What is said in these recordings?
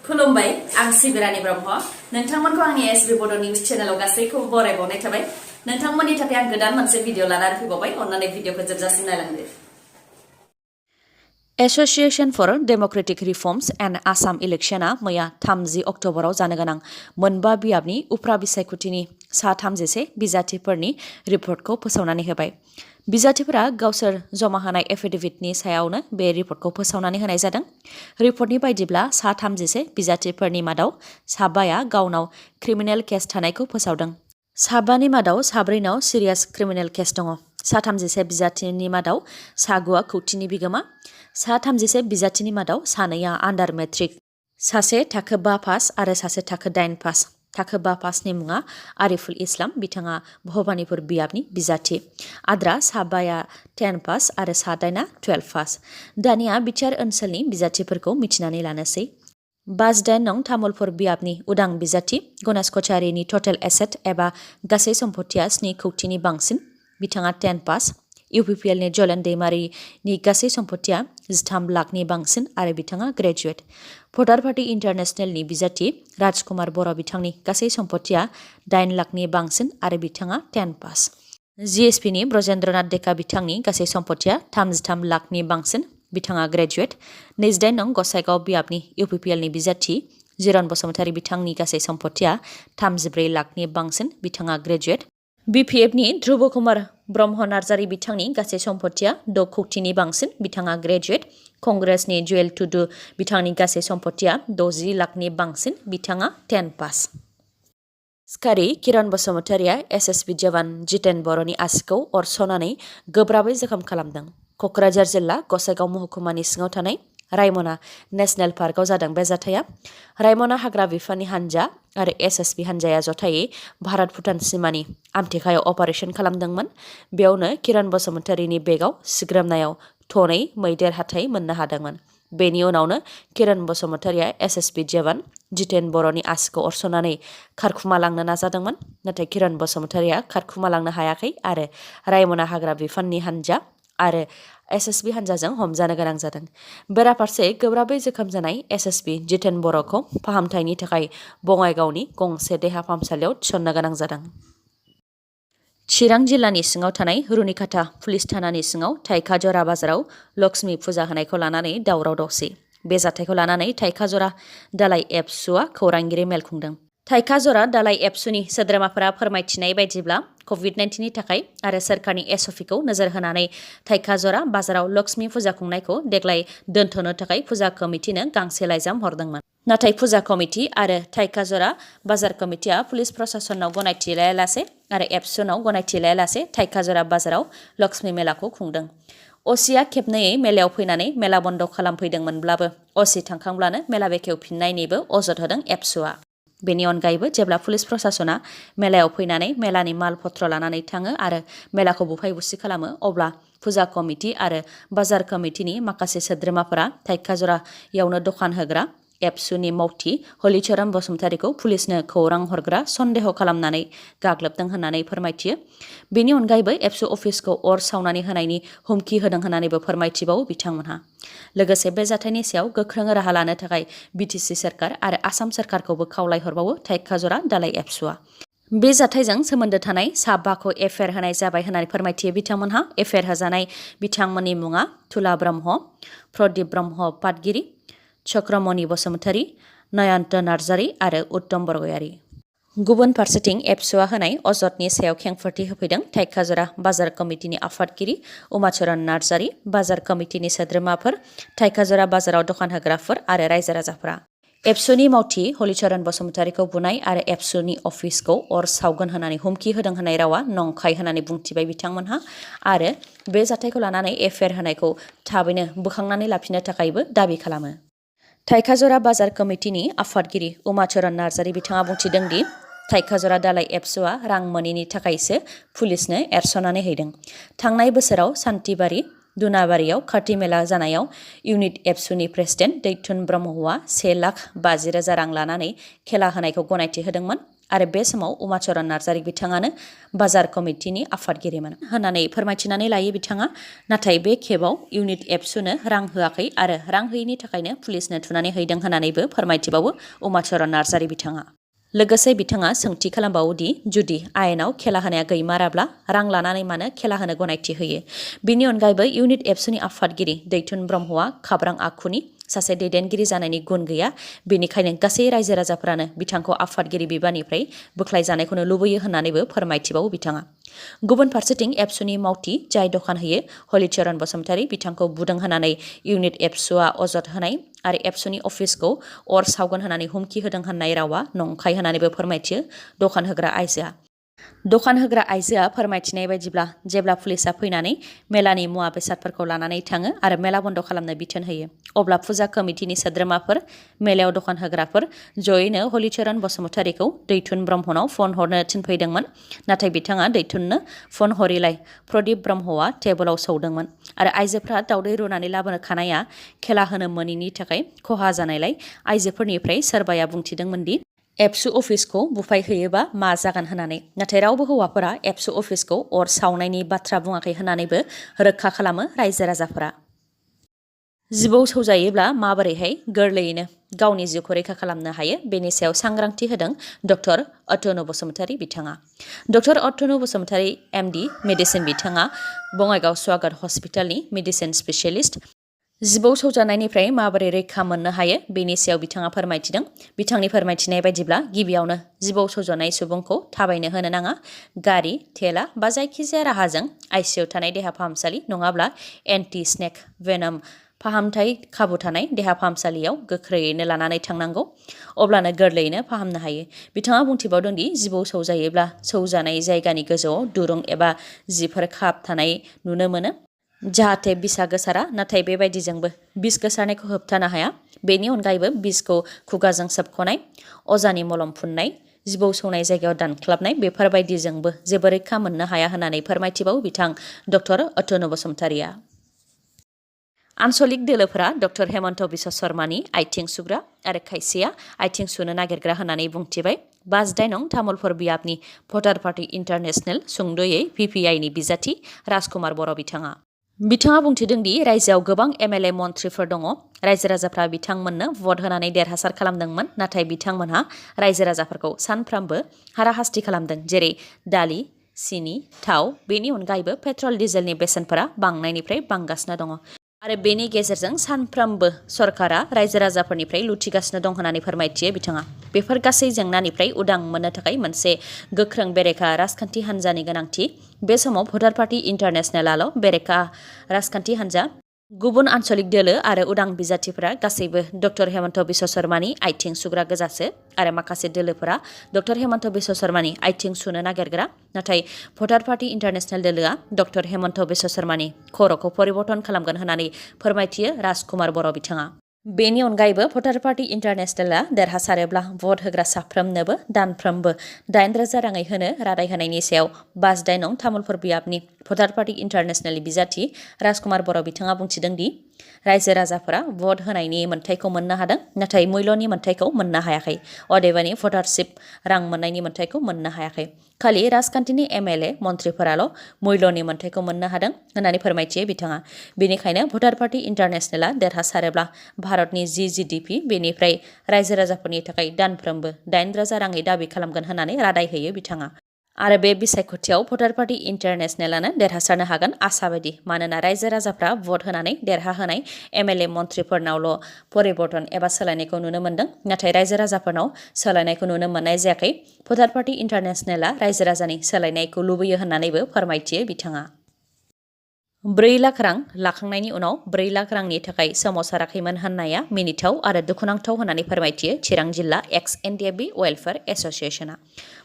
खुलुमबाय आं सिबिरानि ब्रह्म नोंथांमोनखौ आंनि sbbodonews चेनेलाव गासैखौबो बरायबावनाय थाबाय नोंथांमोननि थाखाय आं गोदान मोनसे भिडिअ लानानै फैबावबाय अन्नानै भिडिअखौ जोबजासिम नायलांदो Association for Democratic Reforms and Assam Electiona मैया 30 अक्ट'बराव जानो गोनां मोनबा बियाबनि उफ्रा बिसायख'थिनि सा 31 बिजाथिफोरनि रिपर्टखौ फोसावनानै होबाय। बिजाथिफोरा गावसोर जमा होनाय एफिडेविटनि सायावनो बे रिपर्टखौ फोसावनानै होनाय जादों। रिपर्टनि बायदिब्ला सा 31 बिजाथिफोरनि मादाव साबाया गावनाव क्रिमिनेल केस थानायखौ फोसावदों। साबानि मादाव साब्रैनाव सिरियास क्रिमिनेल केस दङ। सा 31 बिजाथिनि मादाव सागुआ कौटिनि बिगोमा। सा 31 बिजाथिनि मादाव सानैया आन्डार मेट्रिक सासे थाखो 5 पास आरो सासे थाखो 8 पास। थाखो 5 पासनि मुङा आरिफुल इस्लाम बिथाङा भबानिपुर बियाबनि बिजाथि। आद्रा साबाया 10 पास आरो सा 8आ 12 पास। दानिया बिटिआर ओनसोलनि बिजाथिफोरखौ मिथिनानै लानोसै। 58 नं तामुलपुर बियाबनि उदां बिजाथि गणेश कछारीनि टटेल एसेट एबा गासै सम्पथिया 7 कौटिनि बांसिन बिथाङा 10 पास। इउपिपिएलनि जलेन दैमारिनि गासै सम्पथिया 13 लाखनि बांसिन आरो बिथाङा ग्रेजुवेट। भटार पार्टी इन्टारनेशनेलनि बिजाथि राजकुमार बर' बिथांनि गासै सम्पथिया 8 लाखनि बांसिन आरो बिथाङा 10 पास। जिएसपिनि ब्रजेन्द्रनाथ डेका बिथांनि गासै सम्पथिया 33 लाखनि बांसिन बिथाङा ग्रेजुवेट। 28 नं गसाइगाव बियाबनि इउपिपिएलनि बिजाथि जिरन बसुमतारी बिथांनि गासै सम्पथिया 34 लाखनि बांसिन बिथाङा ग्रेजुवेट। बिपिएफनि ध्रुब कुमार ब्रह्म नार्जारी बिथांनि गासै सम्पथिया 6 कौटिनि बांसिन बिथाङा ग्रेजुवेट। कंग्रेसनि जुएल टुडु बिथांनि गासै सम्पथिया 60 लाखनि बांसिन बिथाङा 10 पास। सिखारि किरण बसुमतारीया एसएसबि जवान जितेन बर'नि आसिखौ अरस'नानै गोब्राबै जखम खालामदों। क'क्राझार जिल्ला गसाइगाव महकुमानि सिङाव थानाय रायमना नेशनेल पार्कआव जादों बे जाथाया। रायमना हाग्रा बिफाननि हानजा आरो एसएसबि हानजाया जथायै भारत भुटान सिमानि आमथेखायाव अपारेशन खालामदोंमोन। बेयावनो किरण बसुमतारीनि बेगाव सिग्रोमनायाव थनै मैदेर हाथाइ मोननो हादोंमोन। बेनि उनावनो किरण बसुमतारीया एसएसबि जवान जितेन बर'नि आसिखौ अरस'नानै खारखुमालांनो नाजादोंमोन। नाथाय किरण बसुमतारीया खारखुमालांनो हायाखै आरो रायमना हाग्रा बिफाननि हानजा आरो एसएसबि हानजाजों हमजानो गोनां जादों। बेराफारसे गोब्राबै जोखोम जानाय एसएसबि जितेन बर'खौ फाहामथायनि थाखाय बङाइगावनि गंसे देहा फाहामसालियाव थिसननो गोनां जादों। चिरां जिल्लानि सिङाव थानाय रुनिकाटा पुलिस थानानि सिङाव थाइखाजरा बाजाराव लक्ष्मी फुजा होनायखौ लानानै दावराव दावसि। बे जाथायखौ लानानै थाइखाजरा दालाइ एबसुआ खौरांगिरि मेल खुंदों। थाइखाजरा दालाइ एबसुनि सोद्रोमाफोरा फोरमायथिनाय बायदिब्ला कभिड-19नि थाखाय आरो सोरखारनि एसअपिखौ नोजोर होनानै थाइखाजरा बाजाराव लक्ष्मी फुजा खुंनायखौ देग्लाय दोनथ'नो थाखाय फुजा कमिटिनो गांसे लाइजाम हरदोंमोन। नाथाय फुजा कमिटि आरो थाइखाजरा बाजार कमिटिया पुलिस प्रशासनाव गनायथि लायालासे आरो एबसुनाव गनायथि लायालासे थाइखाजरा बाजाराव लक्ष्मी मेलाखौ खुंदों। असिया खेबनैयै मेलायाव फैनानै मेला बन्द खालामफैदोंमोनब्लाबो असि थांखांब्लानो मेला बेखेवफिननायनिबो अजद होदों एबसुआ। बेनि अनगायैबो जेब्ला पुलिस प्रशासना मेलायाव फैनानै मेलानि माल पत्र लानानै थाङो आरो मेलाखौ बुफाय बुसि खालामो अब्ला फुजा कमिटि आरो बाजार कमिटिनि माखासे सोद्रोमाफोरा थाइखाजरायावनो दखान होग्रा एबसुनि मावथि हलिचरन बसुमतारीखौ पुलिसनो खौरां हरग्रा सन्देह खालामनानै गाग्लोबदों होननानै फोरमायथियो। बेनि अनगायैबो एबसु अफिसखौ अर सावनानै होनायनि हुमखि होदों होननानैबो फोरमायथिबावो बिथांमोनहा। लोगोसे बे जाथायनि सायाव गोख्रों राहा लानो थाखाय बिटिसि सोरखार आरो आसाम सोरखारखौबो खावलायहरबावो थाइखाजरा दालाइ एबसुआ। बे जाथायजों सोमोन्दो थानाय साबाखौ एफआइआर होनाय जाबाय होननानै फोरमायथियो बिथांमोनहा। एफआइआर होजानाय बिथांमोननि मुङा तुला ब्रह्म, प्रदीप ब्रह्म पाटगिरि, चक्रमणि बसुमतारी, नयन्त नार्जारी आरो उत्तम बरगयारी। गुबुन फारसेथिं एबसुआ होनाय अजदनि सायाव खेंफोरथि होफैदों थाइखाजरा बाजार कमिटिनि आफादगिरि उमाचरन नार्जारी, बाजार कमिटिनि सोद्रोमाफोर, थाइखाजरा बाजाराव दखान होग्राफोर आरो रायजो राजाफोरा। एबसुनि मावथि हलिचरन बसुमतारीखौ बुनाय आरो एबसुनि अफिसखौ अर सावगोन होननानै हुमखि होदों होननाय रावा नंखाय होननानै बुंथिबाय बिथांमोनहा आरो बे जाथायखौ लानानै एफआइआर होनायखौ थाबैनो बोखांनानै लाफिननो थाखायबो दाबि खालामो। थाइखाजरा बाजार कमिटिनि आफादगिरि उमाचरन नार्जारी बिथाङा बुंथिदों दि थाइखाजरा दालाइ एबसुआ रां मोनैनि थाखायसो पुलिसनो एरस'नानै हैदों। थांनाय बोसोराव सान्थिबारि दुनाबारियाव खाथि मेला जानायाव इउनिट एबसुनि प्रेसिडेन्ट दैथुन ब्रह्मआ 1,50,000 रां लानानै खेला होनायखौ गनायथि होदोंमोन आरो बे समाव उमाचरन नार्जारी बिथाङानो बाजार कमिटिनि आफादगिरिमोन होननानै फोरमायथिनानै लायो बिथाङा। नाथाय बे खेबाव इउनिट एबसुनो रां होआखै आरो रां होयैनि थाखायनो पुलिसनो थुनानै हैदों होननानैबो फोरमायथिबावो उमाचरन नार्जारी बिथाङा। लोगोसे बिथाङा सोंथि खालामबावोदि जुदि आयेनाव खेला होनाया गैमाराब्ला रां लानानै मानो खेला होनो गनायथि होयो। बिनि अनगायैबो इउनिट एबसुनि आफादगिरि दैथुन ब्रह्मआ खाब्रां आखुनि सासे दैदेनगिरि जानायनि गुन गैया, बेनिखायनो गासै रायजो राजाफोरानो बिथांखौ आफादगिरि बिबाननिफ्राय बोख्लायजानायखौनो लुबैयो होननानैबो फोरमायथिबावो बिथाङा। गुबुन फारसेथिं एबसुनि मावथि जाय दखान होयो हलिचरन बसुमतारी बिथांखौ बुदों होनानै इउनिट एबसुआ अजद होनाय आरो एबसुनि अफिसखौ अर सावगोन होननानै हुमखि होदों होननाय रावा नंखाय होननानैबो फोरमायथियो दखान होग्रा आइजोआ। दखान होग्रा आइजोआ फोरमायथिनाय बायदिब्ला जेब्ला पुलिसा फैनानै मेलानि मुवा बेसादफोरखौ लानानै थाङो आरो मेला बन्द खालामनो बिथोन होयो, अब्ला फुजा कमिटिनि सोद्रोमाफोर मेलायाव दखान होग्राफोर जयैनो हलिचरन बसुमतारीखौ दैथुन ब्रह्मनाव फन हरनो थिनफैदोंमोन। नाथाय बिथाङा दैथुननो फन हरिलाय प्रदीप ब्रह्मआ टेबोलाव सौदोंमोन आरो आइजोफ्रा दावदै रुनानै लाबोनो खानाया खेला होनो मोनैनि थाखाय खहा जानायलाय आइजोफोरनिफ्राय सोरबाया बुंथिदोंमोन दि एबसु अफिसखौ बुफायहैयोबा मा जागोन होननानै। नाथाय रावबो हौवाफोरा एबसु अफिसखौ अर सावनायनि बाथ्रा बुङाखै होननानैबो रोखा खालामो रायजो राजाफोरा। जिबौ सौजायोब्ला माबोरैहाय गोरलैयैनो गावनि जिउखौ रैखा खालामनो हायो बेनि सायाव सांग्रांथि होदों डक्टर अतनु बसुमतारी बिथाङा। डक्टर अतनु बसुमतारी एमडी मेडिसिन बिथाङा बङाइगाव स्वागत हस्पिटालनि मेडिसिन स्पेसियलिस्ट। जिबौ सौजानायनिफ्राय माबोरै रैखा मोननो हायो बेनि सायाव बिथाङा फोरमायथिदों। बिथांनि फोरमायथिनाय बायदिब्ला गिबियावनो जिबौ सौजानाय सुबुंखौ थाबायनो होनो नाङा। गारि, थेला बा जायखिजाया राहाजों आइसिइउ थानाय देहा फाहामसालि नङाब्ला एन्टि स्नेक भेनम फाहामथाय खाबु थानाय देहा फाहामसालियाव गोख्रैयैनो लानानै थांनांगौ, अब्लानो गोरलैयैनो फाहामनो हायो। बिथाङा बुंथिबावदों दि जिबौ सौजायोब्ला सौजानाय जायगानि गोजौआव दुरुं एबा जिफोर खाबथानाय नुनो मोनो, जाहाथे बिसआ गोसारा। नाथाय बेबायदिजोंबो बिस गोसारनायखौ होबथानो हाया। बेनि अनगायैबो बिसखौ खुगाजों सोबख'नाय, अजानि मलम फुननाय, जिबौ सौनाय जायगायाव दानख्लाबनाय बेफोरबायदिजोंबो जेबो रैखा मोननो हाया होननानै फोरमायथिबावो बिथां डक्टर अतनु बसुमतारीया। आनसलिक दोलोफोरा डक्टर हेमन्त बिश्व शर्मानि आइथिं सुग्रा आरो खायसेया आइथिं सुनो नागिरग्रा होननानै बुंथिबाय। 5 नं तामुलपुर बियाबनि भटार पार्टी इन्टारनेशनेल सुंद'यै पिपिआइनि बिजाथि राजकुमार बर' बिथाङा बुंथिदों दि रायजोआव गोबां एमएलए मन्थ्रिफोर दङ। रायजो राजाफ्रा बिथांमोननो भट होनानै देरहासार खालामदोंमोन, नाथाय बिथांमोनहा रायजो राजाफोरखौ सानफ्रामबो हाराहास्ति खालामदों, जेरै दालि, सिनि, थाव। बेनि अनगायैबो पेट्रल डिजेलनि बेसेनफोरा बांनायनिफ्राय बांगासिनो दङ आरो बेनि गेजेरजों सानफ्रोमबो सरकारा रायजो राजाफोरनिफ्राय लुथिगासिनो दं होननानै फोरमायथियो बिथाङा। बेफोर गासै जेंनानिफ्राय उदां मोननो थाखाय मोनसे गोख्रों बेरेखा राजखान्थि हान्जानि गोनांथि। बे समाव भटार पार्टी इन्टारनेशनेलाल' बेरेखा राजखान्थि हान्जा। गुबुन आनसलिक दोलो आरो उदां बिजाथिफोरा गासैबो डक्टर हेमन्त बिश्व शर्मानि आइथिं सुग्रा गोजासो आरो माखासे दोलोफोरा डक्टर हेमन्त बिश्व शर्मानि आइथिं सुनो नागिरग्रा। नाथाय भटार पार्टी इन्टारनेशनेल दोलोआ डक्टर हेमन्त बिश्व शर्मानि खर'खौ परिबर्तन खालामगोन होननानै फोरमायथियो राजकुमार बर' बिथाङा। बेनि अनगायैबो भटार पार्टी इन्टारनेशनेलआ देरहासारोब्ला भट होग्रा साफ्रोमनोबो दानफ्रोमबो 8,000 राङै होनो रादाय होनायनि सायाव 5 नं तामुलपुर बियाबनि भटार पार्टी इन्टारनेशनेलनि बिजाथि राजकुमार बर' बिथाङा बुंथिदों दि रायजो राजाफोरा भट होनायनि मोन्थायखौ मोननो हादों, नाथाय मुल्यनि मोन्थायखौ मोननो हायाखै। अदेबानि भटारशिप रां मोननायनि मोन्थायखौ मोननो हायाखै। खालि राजखान्थिनि एमएलए मन्थ्रिफोराल' मुल्यनि मोन्थायखौ मोननो हादों होननानै फोरमायथियो बिथाङा। बेनिखायनो भटार पार्टी इन्टारनेशनेलआ देरहासारोब्ला भारतनि जिडिपि बेनिफ्राय रायजो राजाफोरनि थाखाय दानफ्रोमबो 8,000 राङै दाबि खालामगोन होननानै रादाय होयो बिथाङा। आरो बे बिसायख'थियाव भटार पार्टी इन्टारनेशनेलानो देरहासारनो हागोन आसाबादि, मानोना रायजो राजाफ्रा भट होनानै देरहाहोनाय एमएलए मन्थ्रिफोरनावल' परिबर्तन एबा सोलायनायखौ नुनो मोन्दों, नाथाय रायजो राजाफोरनाव सोलायनायखौ नुनो मोननाय जायाखै। भटार पार्टी इन्टारनेशनेलआ रायजो राजानि सोलायनायखौ लुबैयो होननानैबो फोरमायथियो बिथाङा। 4 लाख रां लाखांनायनि उनाव 4 लाख रांनि थाखाय सोमावसाराखैमोन होननाया मिनिथाव आरो दुखुनांथाव होननानै फोरमायथियो चिरां जिल्ला एक्स एनडिएफबि वेलफेयार एस'सिएशनआ।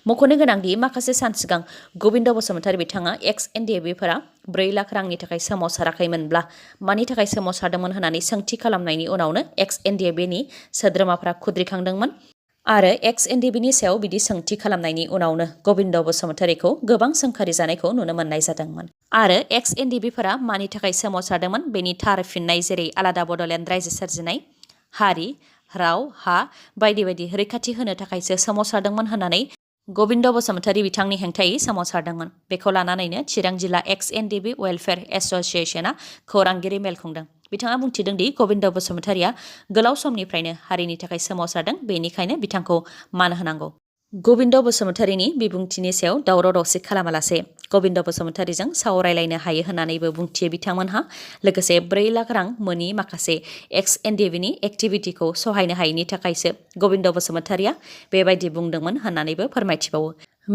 मख'नो गोनांदि माखासे सान सिगां गबिन्द बसुमतारी बिथाङा एक्स एनडिएफबिफोरा 4 लाख रांनि थाखाय सोमावसाराखैमोनब्ला मानि थाखाय सोमावसारदोंमोन होननानै सोंथि खालामनायनि उनावनो एक्स एनडिएफबिनि सोद्रोमाफ्रा खुद्रिखांदोंमोन आरो एक्स एनडिएफबिनि सायाव बिदि सोंथि खालामनायनि उनावनो गबिन्द बसुमतारीखौ गोबां सोंखारि जानायखौ नुनो मोननाय जादोंमोन। आरो एक्स एनडिएफबिफोरा मानि थाखाय सोमावसारदोंमोन बेनि थार फिननाय जेरै आलादा बड'लेण्ड रायजो सोरजिनाय, हारि, राव, हा बायदि बायदि रैखाथि होनो थाखायसो सोमावसारदोंमोन होननानै गबिन्द बसुमतारी बिथांनि हेंथायै सोमावसारदोंमोन। बेखौ लानानैनो चिरां जिल्ला एक्स-एनडिबि वेलफेयार एस'सिएशनआ खौरांगिरि मेल खुंदों। बिथाङा बुंथिदों दि गबिन्द बसुमतारीया गोलाव समनिफ्रायनो हारिनि थाखाय सोमावसारदों, बेनिखायनो बिथांखौ मान होनांगौ। गबिन्द बसुमतारीनि बिबुंथिनि सायाव दावराव-दावसि खालामालासे गबिन्द बसुमतारीजों सावरायलायनो हायो होननानैबो बुंथियो बिथांमोनहा। लोगोसे 4 लाख रां मोनि माखासे एक्स-एनडिबिनि एक्टिभिटिखौ सहायनो हायैनि थाखायसो गबिन्द बसुमतारीया बेबायदि बुंदोंमोन होननानैबो फोरमायथिबावो।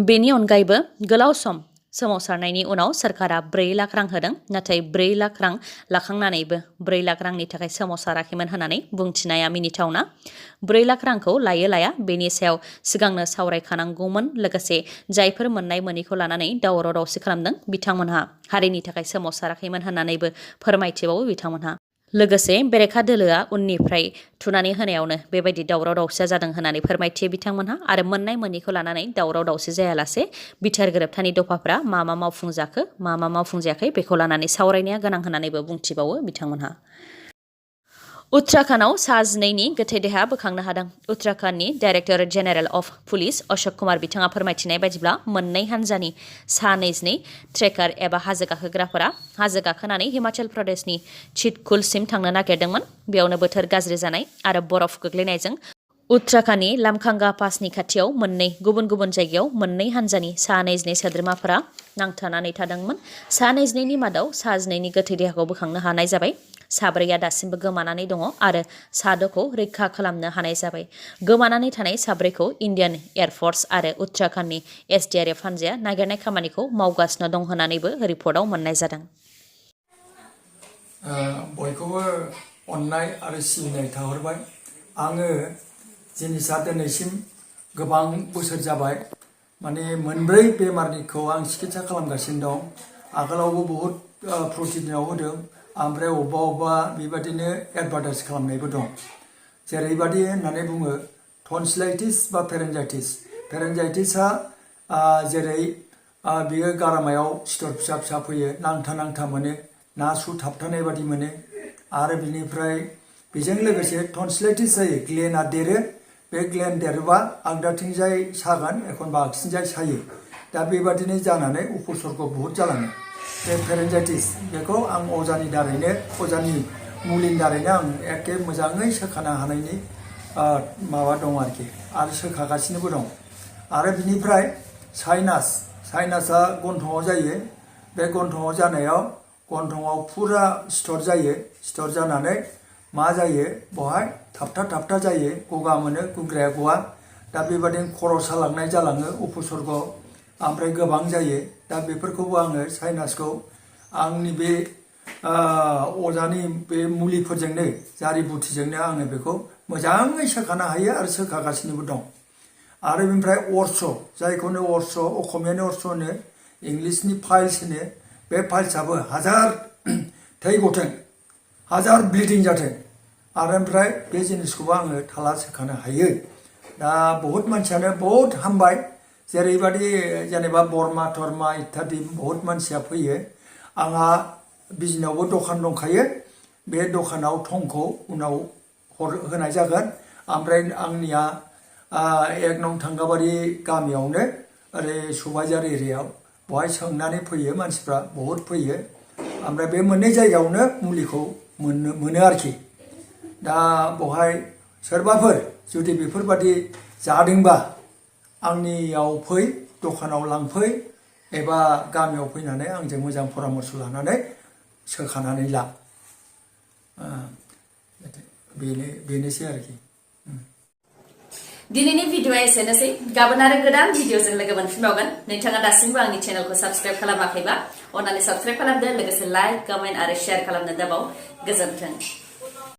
बेनि अनगायैबो गोलाव सम सोमावसारनायनि उनाव सरकारा 4 लाख रां होदों, नाथाय 4 लाख रां लाखांनानैबो 4 लाख रांनि थाखाय सोमावसाराखैमोन होननानै बुंथिनाया मिनिथावना। 4 लाख रांखौ लायो लाया बेनि सायाव सिगांनो सावरायखानांगौमोन। लोगोसे जायफोर मोननाय मोनिखौ लानानै दावराव-दावसि खालामदों बिथांमोनहा हारिनि थाखाय सोमावसाराखैमोन होननानैबो फोरमायथिबावो बिथांमोनहा। लोगोसे बेरेखा दोलोआ उननिफ्राय थुनानै होनायावनो बेबायदि दावराव-दावसिया जादों होननानै फोरमायथियो बिथांमोनहा। आरो मोननाय मोनिखौ लानानै दावराव-दावसि जायालासे बिथार गोरोबथानि दफाफोरा मा मावफुंजाखो मा मावफुंजायाखै बेखौ लानानै सावरायनाया गोनां होननानैबो बुंथिबावो बिथांमोनहा। उत्तराखन्डआव सा 12नि गोथै देहा बोखांनो हादों। उत्तराखन्डनि director general of police Ashok Kumar बिथाङा फोरमायथिनाय बायदिब्ला मोननै हान्जानि सा 22 ट्रेकार एबा हाजो गाखोग्राफोरा हाजो गाखोनानै हिमाचल प्रदेशनि चिटकुलसिम थांनो नागिरदोंमोन। बेयावनो बोथोर गाज्रि जानाय आरो बरफ गोग्लैनायजों उत्तराखन्डनि लामखांगा पासनि खाथियाव मोननै गुबुन गुबुन जायगायाव मोननै हान्जानि सा 22 सोद्रोमाफोरा नांथानानै थादोंमोन। सा 22नि मादाव सा 12नि गोथै देहाखौ बोखांनो हानाय जाबाय। सा 4आ दासिमबो गोमानानै दङ आरो सा 6खौ रैखा खालामनो हानाय जाबाय। गोमानानै थानाय सा 4खौ इन्डियान एयारफर्स आरो उत्तराखन्डनि एसडिआरएफ हान्जाया नागिरनाय खामानिखौ मावगासिनो दं होननानैबो रिपर्टआव मोननाय जादों। बयखौबो अननाय आरो सिबिनाय थाहरबाय। आङो जिनिसा दिनैसिम गोबां बोसोर जाबाय, माने मोनब्रै बेमारनिखौ आं सिकित्सा खालामगासिनो दं। आगोलावबो बहुद प्रतिदिनाव होदों, ओमफ्राय अबेबा बेबादिनो एडभार्टाइज खालामनायबो दं। जेरैबादि होननानै बुङो टन्सिलाइटिस बा फेरेन्जाइटिस। फेरेन्जाइटिसा जेरै बियो गारामायाव सिथर फिसा फिसा फैयो, नांथा नांथा मोनो, नासु थाबथानाय बादि मोनो। आरो बिनिफ्राय बेजों लोगोसे टन्सिलाइटिस जायो, ग्लेना देरो। बे ग्लेन देरोबा आगदाथिंजाय सागोन, एखनबा आगसिथिंजाय सायो। दा बेबादिनो जानानै उपसर्ग बहुद जालाङो। बे फेरेन्जाइटिस बेखौ आं अजानि दारैनो, अजानि मुलिनि दारैनो आं एखे मोजाङै सोखानो हानायनि माबा दं आरोखि, आरो सोखागासिनोबो दं। आरो बिनिफ्राय साइनासा गन्थङाव जायो। बे गन्थङाव जानायाव गन्थङाव फुरा सिथर जायो। सिथर जानानै मा जायो, बहाय थाबथा थाबथा जायो, गगा मोनो, गुंग्राया गवा। दा बेबादिनो खर' सालांनाय जालाङो उपसर्ग, ओमफ्राय गोबां जायो। दा बेफोरखौबो आङो साइनासखौ आंनि बे अजानि बे मुलिफोरजोंनो, जारि बुथिजोंनो आङो बेखौ मोजाङै सोखानो हायो आरो सोखागासिनोबो दं। आरो बेनिफ्राय अर्स, जायखौनो अर्स, असमियानि अर्स होनो, इंलिसनि फाइल्स होनो। बे फाइल्सआबो हाजार थै गथों, हाजार ब्लिडिं जाथों, आरो ओमफ्राय बे जिनिसखौबो आङो थाला सोखानो हायो। दा बहुद मानसियानो बहुद हामबाय। जेरैबादि जेनेबा बरमा थरमा इत्यादि बहुद मानसिया फैयो। आंहा बिजनियावबो दखान दंखायो। बे दखानाव थंखौ उनाव होनाय जागोन। ओमफ्राय आंनिया 1 नं थांगाबारि गामियावनो ओरै सुबाइजार एरियायाव, बहाय सोंनानै फैयो मानसिफ्रा, बहुद फैयो। ओमफ्राय बे मोननै जायगायावनो मुलिखौ मोनो आरोखि। दा बहाय सोरबाफोर जुदि बेफोरबादि जादोंबा आंनियाव फै, दखानाव लांफै, एबा गामियाव फैनानै आंजों मोजां परामर्श लानानै सोखानानै ला। बेनोसै आरोखि। दिनैनि भिडिअआ एसेनोसै। गाबोन आरो गोदान भिडिअजों लोगो मोनफिनबावगोन। नोंथाङा दासिमबो आंनि चेनेलखौ साबस्क्राइब खालामाखैबा अन्नानै साबस्क्राइब खालामदो। लोगोसे लाइक, कमेन्ट आरो शेयार खालामनो दाबाव। गोजोन्थों।